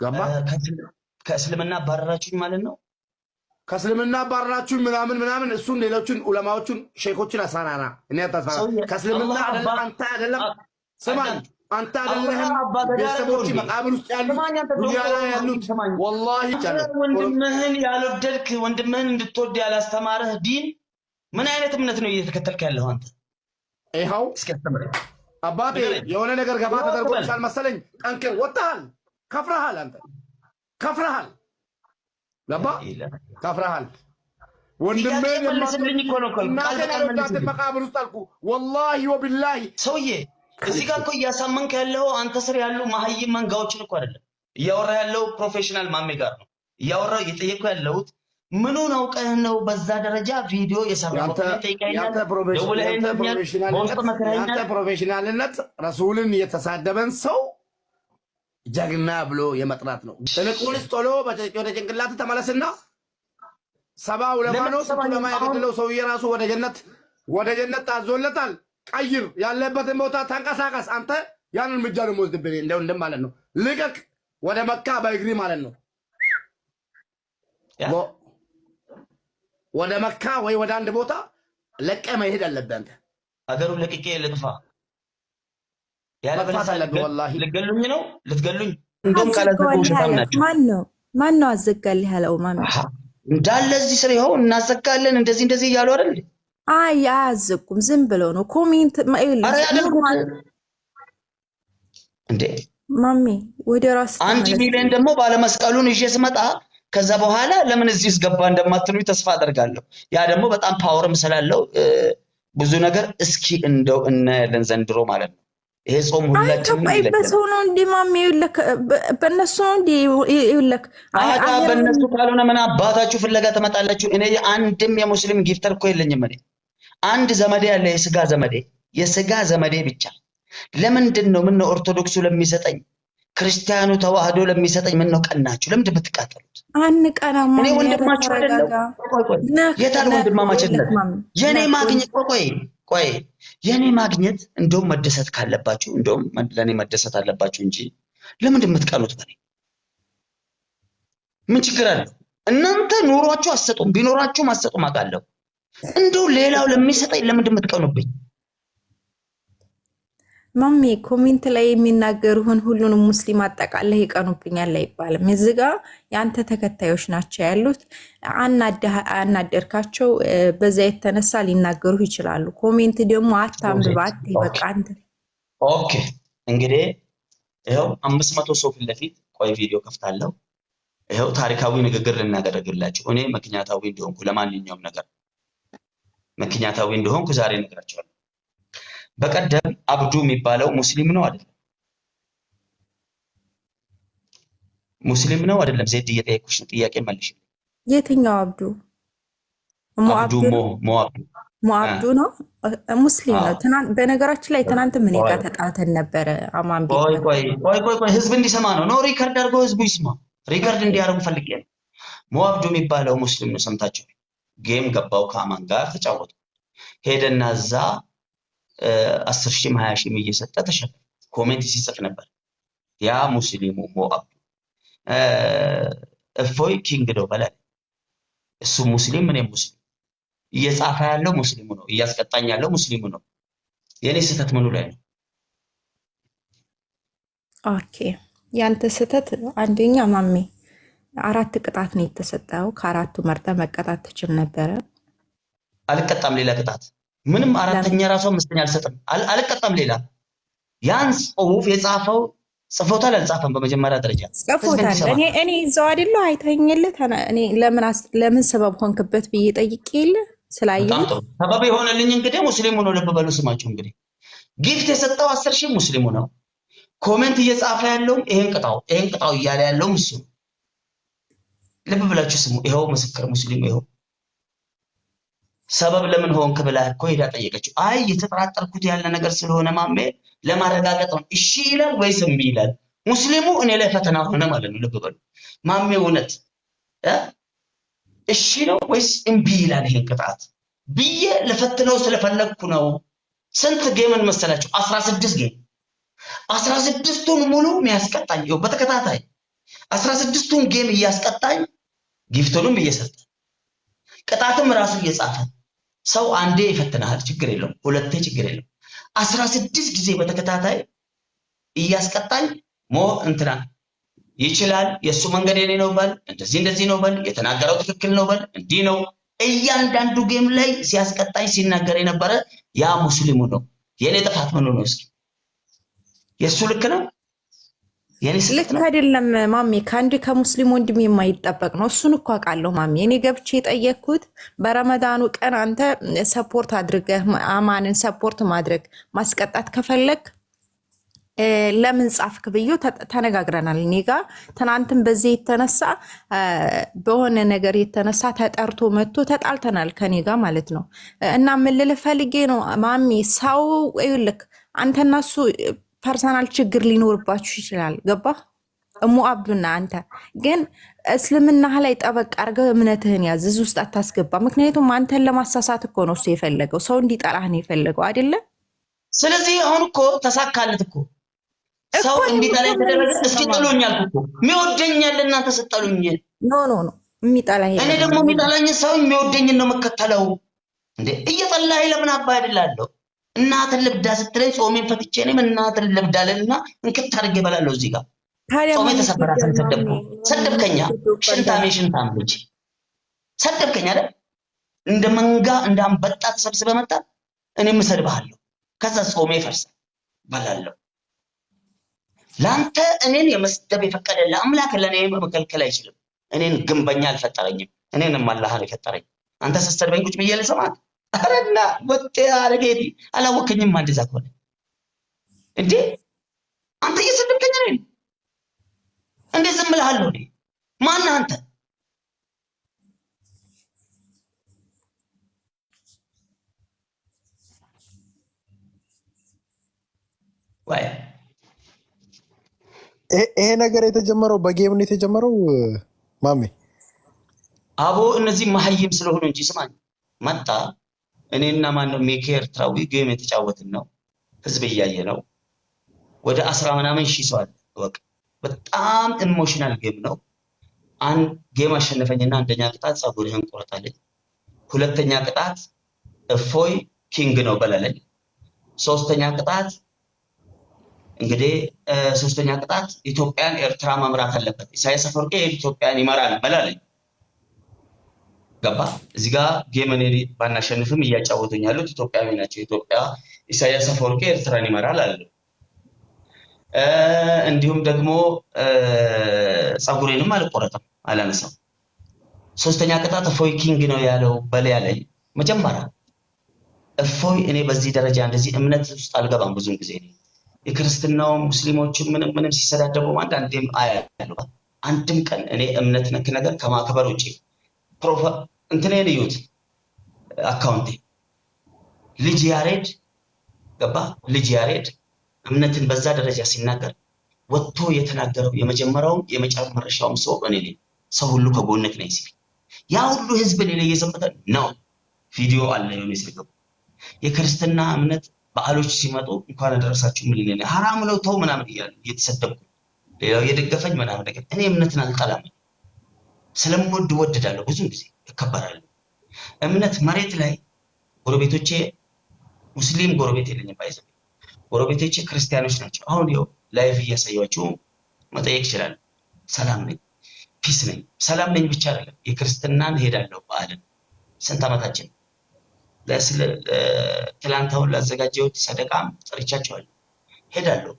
ገባ? ከእስልምና አባረራችሁኝ ማለት ነው። ከእስልምና አባረራችሁኝ ምናምን ምናምን። እሱን ሌሎቹን ዑለማዎቹን ሼኮችን አስፈራራ። እኔ አታስፈራ። ከእስልምና አይደለም አንተ አይደለም። ስማኝ፣ አንተ አይደለህም ቤተሰቦች መቃብር ውስጥ ያሉት ዱንያ ላይ ያሉት ወላሂ ወንድምህን ያልወደድክ፣ ወንድምህን እንድትወድ ያላስተማረህ ዲን ምን አይነት እምነት ነው እየተከተልክ ያለኸው አንተ? ይኸው እስኪ አስተምረኝ አባቴ። የሆነ ነገር ገባ ተደርጎልሻል መሰለኝ። ጠንክር፣ ወጥተሃል፣ ከፍረሃል፣ አንተ ከፍረሃል፣ ገባ፣ ከፍረሃል። ወንድምህን እናቴን ያልወዳትን መቃብር ውስጥ አልኩ። ወላሂ ወቢላሂ። ሰውዬ፣ እዚህ ጋር እኮ እያሳመንክ ያለው አንተ ስር ያሉ መሀይም መንጋዎችን እኮ አይደለም። እያወራ ያለው professional ማሜ ጋር ነው እያወራ። እየጠየቅኩ ያለሁት ምኑን አውቀህ ነው በዛ ደረጃ ቪዲዮ የሰራው? ያንተ professional ነት ረሱልን የተሳደበን ሰው ጀግና ብሎ የመጥራት ነው። ይልቁንስ ቶሎ ወደ ጭንቅላት ተመለስና 70 ዑለማ ነው፣ ስንት ዑለማ የገደለው ሰውዬ ራሱ ወደ ጀነት ታዞለታል። ቀይር፣ ያለበትን ቦታ ተንቀሳቀስ። አንተ ያን እርምጃ ነው የምወስድብህ። እንደው እንደም ማለት ነው። ልቀቅ፣ ወደ መካ በእግሪ ማለት ነው። ወደ መካ ወይ ወደ አንድ ቦታ ለቀ መሄድ አለብህ አንተ። አገሩን ለቅቄ ልጥፋ? መጥፋት አለብህ ወላሂ። ልትገሉኝ ነው፣ ልትገሉኝ። እንደውም ካላዘጉ ውሸታም ናቸው። ማን ነው፣ ማን ነው አዘጋልህ ያለው ማን? እንዳለ እዚህ ስር ይኸው እናዘጋለን እንደዚህ እንደዚህ እያሉ አይደል? አይ፣ አያዘጉም። ዝም ብለው ነው comment። ኧረ ያደርጉት እንዴ። ማሜ፣ ወደ ራስ 1 ሚሊዮን ደግሞ ባለመስቀሉን ይዤ ስመጣ ከዛ በኋላ ለምን እዚህ ውስጥ ገባ እንደማትሉኝ ተስፋ አደርጋለሁ። ያ ደግሞ በጣም power ም ስላለው ብዙ ነገር እስኪ እንደው እናያለን ዘንድሮ ማለት ነው። ይሄ ጾም ሁላችንም ቆይ፣ በሰው ነው እንዴ ማሜ? ይኸውልህ፣ በእነሱ ነው እንዴ? ይኸውልህ አዳ በእነሱ ካልሆነ ምን አባታችሁ ፍለጋ ትመጣላችሁ? እኔ አንድም የሙስሊም gifter እኮ የለኝም። እኔ አንድ ዘመዴ ያለ፣ የስጋ ዘመዴ፣ የስጋ ዘመዴ ብቻ። ለምንድን ነው፣ ምን ነው ኦርቶዶክሱ ለሚሰጠኝ፣ ክርስቲያኑ ተዋህዶ ለሚሰጠኝ ምን ነው ቀናችሁ? ለምንድን የምትቃጠሉት? አንቀናም። እኔ ወንድማችሁ አይደለም? ቆይ ቆይ፣ የታል ወንድማማችነት? የኔ ማግኘት፣ ቆይ ቆይ ቆይ፣ የኔ ማግኘት እንደውም መደሰት ካለባችሁ እንደውም ለእኔ መደሰት አለባችሁ እንጂ ለምንድን የምትቀኑት በኔ? ምን ችግር አለው? እናንተ ኑሯችሁ አትሰጡም፣ ቢኖራችሁም አትሰጡም አውቃለሁ። እንደው ሌላው ለሚሰጠኝ ለምንድን የምትቀኑብኝ? ማሜ፣ comment ላይ የሚናገሩህን ሁሉንም ሙስሊም አጠቃለህ ይቀኑብኛል አይባልም። እዚህ ጋ የአንተ ተከታዮች ናቸው ያሉት። አናደርካቸው፣ በዛ የተነሳ ሊናገሩህ ይችላሉ። Comment ደግሞ አታንብብ፣ አትይ፣ በቃ አንተ Okay፣ እንግዲህ ይኸው 500 ሰው ፊት ለፊት፣ ቆይ ቪዲዮ ከፍታለሁ። ይኸው ታሪካዊ ንግግር ልናደርግላችሁ፣ እኔ ምክንያታዊ እንደሆንኩ፣ ለማንኛውም ነገር ምክንያታዊ እንደሆንኩ ዛሬ እነግራቸዋለሁ። በቀደም አብዱ የሚባለው ሙስሊም ነው አይደለም? ሙስሊም ነው አይደለም? ዜድ፣ እየጠየኩሽ ነው፣ ጥያቄ መልሽ። የትኛው አብዱ? አብዱ ሞ ሞ አብዱ። ሞ አብዱ ነው፣ ሙስሊም ነው። ትናንት በነገራችን ላይ ትናንት ምን ጋር ተጣልተን ነበረ። አማን ቤት። ቆይ ቆይ ቆይ ቆይ ቆይ፣ ህዝብ እንዲሰማ ነው። No፣ record አድርገው ህዝቡ ይስማ። Record እንዲያደርጉ ፈልጌ ነው። ሞ አብዱ የሚባለው ሙስሊም ነው። ሰምታችሁ game ገባው፣ ከአማን ጋር ተጫወቱ። ሄደና እዛ 10 ሺህም 20 ሺህም እየሰጠ ተሸነፈ። Comment ሲጽፍ ነበር። ያ ሙስሊሙ ሞ አብዱ እፎይ king ነው በላል። እሱ ሙስሊም፣ እኔም ሙስሊም። እየጻፈ ያለው ሙስሊሙ ነው፣ እያስቀጣኝ ያለው ሙስሊሙ ነው። የእኔ ስህተት ምኑ ላይ ነው? Okay፣ ያንተ ስህተት አንደኛ ማሜ አራት ቅጣት ነው የተሰጠው። ከአራቱ መርጠህ መቀጣት ትችል ነበረ። አልቀጣም። ሌላ ቅጣት ምንም አራተኛ ራሱ አምስተኛ አልሰጥም። አልቀጣም። ሌላ ያን ጽሁፍ የጻፈው ጽፎታል አልጻፈም? በመጀመሪያ ደረጃ ጽፎታል። እኔ እዛው አይደለሁ፣ አይተኸኝ የለ? እኔ ለምን ሰበብ ሆንክበት ብዬ ጠይቄ የለ ስላየሁት። ሰበብ የሆነልኝ እንግዲህ ሙስሊሙ ነው። ልብ በሉ፣ ስማቸው እንግዲህ gift የሰጠው 10,000 ሙስሊሙ ነው። Comment እየጻፈ ያለውም ይሄን ቅጣው ይሄን ቅጣው እያለ ያለውም እሱ ነው። ልብ ብላችሁ ስሙ። ይኸው ምስክር ሙስሊሙ ይኸው። ሰበብ ለምን ሆንክ ብላ እኮ ሄዳ ጠየቀችው። አይ፣ የተጠራጠርኩት ያለ ነገር ስለሆነ ማሜ ለማረጋገጥ ነው። እሺ ይላል ወይስ እምቢ ይላል? ሙስሊሙ እኔ ላይ ፈተና ሆነ ማለት ነው። ልብ በሉ፣ ማሜ እውነት እሺ ነው ወይስ እምቢ ይላል ይሄን ቅጣት ብዬ ልፈትነው ስለፈለግኩ ነው። ስንት game ን መሰላችሁ? 16 game፣ 16ቱን ሙሉ የሚያስቀጣኝ ይኸው በተከታታይ 16ቱን game እያስቀጣኝ gift ኡንም እየሰጠ ቅጣትም ራሱ እየጻፈ ሰው አንዴ ይፈትናል፣ ችግር የለውም። ሁለቴ ችግር የለውም። 16 ጊዜ በተከታታይ እያስቀጣኝ ሞ እንትና ይችላል፣ የእሱ መንገድ የኔ ነው በል፣ እንደዚህ እንደዚህ ነው በል፣ የተናገረው ትክክል ነው በል፣ እንዲህ ነው። እያንዳንዱ game ላይ ሲያስቀጣኝ ሲናገር የነበረ ያ ሙስሊሙ ነው። የኔ ጥፋት ምኑ ነው? እስኪ የእሱ ልክ ነው፣ የኔ ስህተት ልክ ነው? አይደለም ማሜ። ከአንድ ከሙስሊም ወንድም የማይጠበቅ ነው። እሱን እኮ አውቃለሁ ማሜ። እኔ ገብቼ የጠየቅኩት በረመዳኑ ቀን አንተ support አድርገህ አማንን support ማድረግ ማስቀጣት ከፈለግ ለምን ጻፍክ ብዬው ተነጋግረናል። እኔ ጋ ትናንትም በዚህ የተነሳ በሆነ ነገር የተነሳ ተጠርቶ መጥቶ ተጣልተናል ከኔ ጋ ማለት ነው። እና ምን ልልህ ፈልጌ ነው ማሚ፣ ሰው ይኸውልህ፣ አንተና እሱ personal ችግር ሊኖርባችሁ ይችላል። ገባህ? እሙ አብዱና አንተ ግን እስልምናህ ላይ ጠበቅ አድርገህ እምነትህን ያዝ፣ እዚህ ውስጥ አታስገባ። ምክንያቱም አንተን ለማሳሳት እኮ ነው እሱ የፈለገው፣ ሰው እንዲጠላህ ነው የፈለገው አይደለ? ስለዚህ አሁን እኮ ተሳካለት እኮ ሰው እኮ እኔም እንዲጠላ እኮ የተደረገ። መልስ እስኪ ነው ማሚ። ጥሉኝ አልኩ እኮ፣ የሚወደኛል እናንተ ስጠሉኝ። No, no, no፣ የሚጠላ እኔ የለም። ደግሞ የሚጠላኝን ሰው የሚወደኝን ነው የምከተለው። እንዴ እየጠላኸኝ ለምን አባ አይደላለሁ? እናትን ልብዳ ስትለኝ ጾሜን ፈትቼ እኔም እናትን ልብዳልና እንክት አድርጌ እበላለሁ። እዚህ ጋር ታዲያ ጾሜ ምን ተሰበረ። ይጎዳል ማሜ? ሰደብኩ፣ ማሜ ሰደብከኛ፣ ምን ይጎዳል? ሽንታሜ ሽንታም ልጅ ሰደብከኝ አይደል? እንደ መንጋ እንደ አንበጣ ተሰብስበህ መጣ፣ እኔም እሰድብሃለሁ። ከዛ ጾሜ ይፈርሳል፣ እበላለሁ። ለአንተ እኔን የመስደብ የፈቀደልህ አምላክ ለእኔ መከልከል አይችልም። እኔን ግንበኛ አልፈጠረኝም። እኔንም አላህ ነው የፈጠረኝ። አንተ ስትሰድበኝ ቁጭ ብዬ ልሰማህ? ኧረና ወጤ አረጌቲ አላወከኝም። እንደዛ ከሆነ እንዴ አንተ እየሰደብከኝ እኔን እንዴት ዝም እልሃለሁ? እኔ ማነህ አንተ? ወይ ይሄ ነገር የተጀመረው በ game ነው የተጀመረው ማሜ? አቦ እነዚህ መሀይም ስለሆኑ እንጂ። ስማኝ፣ መጣ እኔና ማነው ሜኬ ኤርትራዊ game የተጫወትን ነው። ህዝብ እያየ ነው። ወደ 10 ምናምን ሺህ ሰው አለ። በቃ በጣም emotional game ነው። አንድ game አሸነፈኝና አንደኛ ቅጣት ፀጉርህን ቁረጥ። ሁለተኛ ቅጣት እፎይ king ነው በላለኝ። ሶስተኛ ቅጣት እንግዲህ ሶስተኛ ቅጣት ኢትዮጵያን ኤርትራ መምራት አለበት፣ ኢሳያስ አፈወርቂ ኢትዮጵያን ይመራል በላለኝ። ገባ እዚህ ጋር game እኔ ባናሸንፍም እያጫወቱኝ ያሉት ኢትዮጵያዊ ናቸው። ኢትዮጵያ ኢሳያስ አፈወርቂ ኤርትራን ይመራል አለ። እንዲሁም ደግሞ ፀጉሬንም አልቆረጥም አላነሳም። ሶስተኛ ቅጣት እፎይ king ነው ያለው በል ያለኝ መጀመሪያ እፎይ እኔ በዚህ ደረጃ እንደዚህ እምነት ውስጥ አልገባም። ብዙን ጊዜ እኔ የክርስትናው ሙስሊሞችን ምንም ምንም ሲሰዳደቡ አንዳንዴም አያለሁ። አንድም ቀን እኔ እምነት ነክ ነገር ከማክበር ውጭ እንትኔን እዩት፣ account ኤ ልጅ ያሬድ ገባ። ልጅ ያሬድ እምነትን በዛ ደረጃ ሲናገር ወጥቶ የተናገረው የመጀመሪያውም የመጨረሻውም ሰው እኔ ነኝ። ሰው ሁሉ ከጎንክ ነኝ ሲል ያ ሁሉ ህዝብ እኔ ላይ እየዘመተ ነው። ቪዲዮ አለ የሆነ ሲገቡ የክርስትና እምነት በዓሎች ሲመጡ እንኳን አደረሳችሁ ምን ይለኛል፣ ሐራም ነው ተው ምናምን እያሉ እየተሰደብኩ ሌላው እየደገፈኝ ምናምን ነገር። እኔ እምነትን አልጠላም፣ ስለምወድ እወደዳለሁ፣ ብዙ ጊዜ እከበራለሁ። እምነት መሬት ላይ ጎረቤቶቼ ሙስሊም ጎረቤት የለኝም፣ ባይዘ ጎረቤቶቼ ክርስቲያኖች ናቸው። አሁን ይኸው live እያሳያችሁ መጠየቅ ይችላሉ። ሰላም ነኝ፣ peace ነኝ። ሰላም ነኝ ብቻ አይደለም፣ የክርስትናን ሄዳለሁ በዓልን ስንት ዓመታችን ትላንት አሁን ላዘጋጀሁት ሰደቃም ጠርቻቸዋለሁ፣ ሄዳለሁ።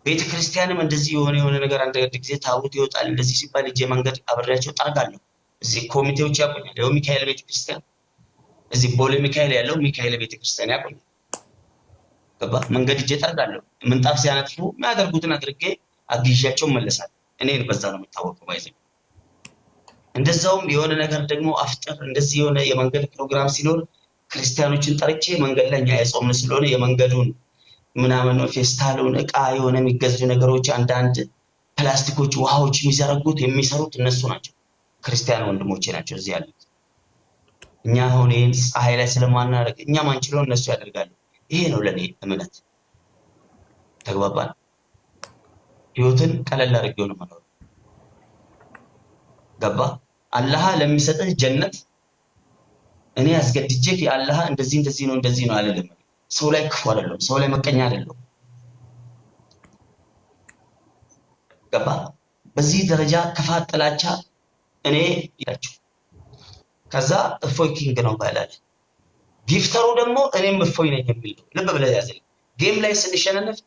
ቤተ ክርስቲያንም እንደዚህ የሆነ የሆነ ነገር አንድ ጊዜ ታቦት ይወጣል እንደዚህ ሲባል እጄ መንገድ አብሬያቸው ጠርጋለሁ። እዚህ ኮሚቴዎች ያቆኛል። ይኸው ሚካኤል ቤተ ክርስቲያን እዚህ ቦሌ ሚካኤል ያለው ሚካኤል ቤተ ክርስቲያን ያቆኛል። ገባ መንገድ እጄ ጠርጋለሁ። ምንጣፍ ሲያነጥፉ የሚያደርጉትን አድርጌ አግዣቸው እመለሳለሁ። እኔን በዛ ነው የምታወቀው። ባይዘ እንደዛውም የሆነ ነገር ደግሞ አፍጥር እንደዚህ የሆነ የመንገድ ፕሮግራም ሲኖር ክርስቲያኖችን ጠርቼ መንገድ ላይ እኛ የጾምን ስለሆነ የመንገዱን ምናምን ፌስታሉን እቃ የሆነ የሚገዙ ነገሮች አንዳንድ ፕላስቲኮች፣ ውሃዎች የሚዘረጉት የሚሰሩት እነሱ ናቸው። ክርስቲያን ወንድሞቼ ናቸው እዚህ ያሉት። እኛ አሁን ይህን ፀሐይ ላይ ስለማናደርግ እኛ ማንችለው እነሱ ያደርጋሉ። ይሄ ነው ለእኔ እምነት። ተግባባን። ህይወትን ቀለል አድርጌው ነው የምኖረው። ገባ? አላህ ለሚሰጥህ ጀነት እኔ አስገድጄ የአላህ እንደዚህ እንደዚህ ነው እንደዚህ ነው አልልም። ሰው ላይ ክፉ አይደለም፣ ሰው ላይ መቀኛ አይደለም። ገባ? በዚህ ደረጃ ክፋት፣ ጥላቻ እኔ ይላችሁ። ከዛ እፎይ king ነው ባላለ gifter ኡ ደግሞ እኔም እፎይ ነኝ የሚል ነው። ልብ ብለህ ያዘኝ። Game ላይ ስንሸነፍ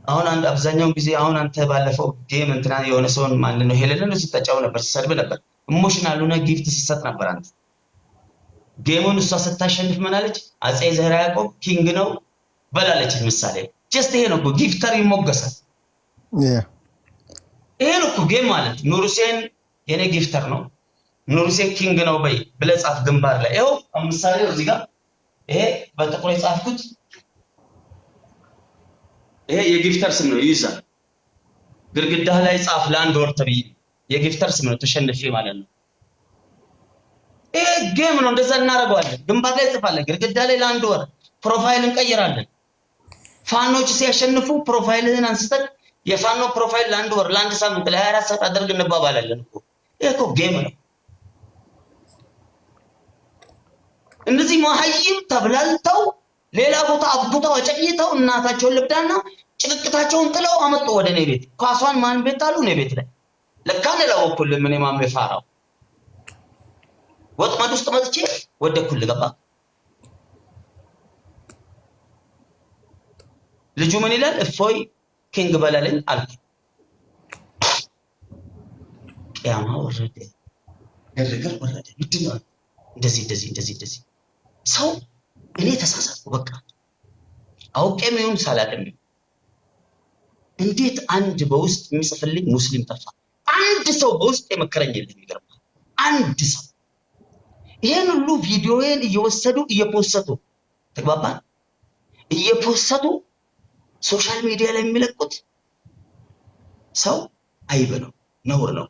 አሁን አንድ አብዛኛውን ጊዜ አሁን አንተ ባለፈው game እንትና የሆነ ሰውን ማን ነው ሄለንን ስትጫው ነበር፣ ስትሰድብ ነበር። Emotional ሆነ gift ስትሰጥ ነበር አንተ። Game ኡን እሷ ስታሸንፍ ምን አለች? አፄ ዘርዓ ያዕቆብ king ነው በላለች። ምሳሌ just ይሄ ነው እኮ gifter ይሞገሳል። ይሄ ነው እኮ game ማለት። ኑር ሁሴን የኔ gifter ነው፣ ኑር ሁሴን king ነው በይ ብለህ ጻፍ ግንባር ላይ። ይኸው ምሳሌ እዚህ ጋር ይሄ በጥቁር የጻፍኩት ይሄ የ gifter ስም ነው ይይዛል። ግድግዳህ ላይ ጻፍ ለአንድ ወር ተብዬ የ gifter ስም ነው ተሸንፌ ማለት ነው። ይሄ game ነው፣ እንደዛ እናደርገዋለን። ግንባር ላይ ጽፋለን፣ ግድግዳ ላይ ለአንድ ወር profile እንቀይራለን። ፋኖች ሲያሸንፉ profile ህን አንስተን የፋኖ profile ለአንድ ወር ለአንድ ሳምንት ለ24 ሰዓት አድርግ እንባባላለን እኮ። ይሄ እኮ game ነው። እነዚህ መሀይም ተብላልተው ሌላ ቦታ አብኩተው አጨቅይተው እናታቸውን ልብዳና ጭቅቅታቸውን ጥለው አመጡ ወደ እኔ ቤት። ኳሷን ማን ቤት አሉ? እኔ ቤት ላይ። ለካ እኔ ላወኩልህ። እኔ ማሜ ፋራው ወጥመድ ውስጥ መጥቼ ወደኩልህ። ገባ? ልጁ ምን ይላል? እፎይ king በላለኝ አልኩ። ቅያማ ወረደ፣ ግርግር ወረደ። ምንድን ነው እንደዚህ እንደዚህ እንደዚህ እንደዚህ ሰው እኔ ተሳሳትኩ። በቃ አውቄም ይሁን ሳላቅም ይሁን እንዴት አንድ በውስጥ የሚጽፍልኝ ሙስሊም ጠፋ? አንድ ሰው በውስጥ የመከረኝ የለም። ይገርማል። አንድ ሰው ይሄን ሁሉ ቪዲዮዬን እየወሰዱ እየፖሰቱ ተግባባን፣ እየፖሰቱ social media ላይ የሚለቁት ሰው አይብ ነው፣ ነውር ነው።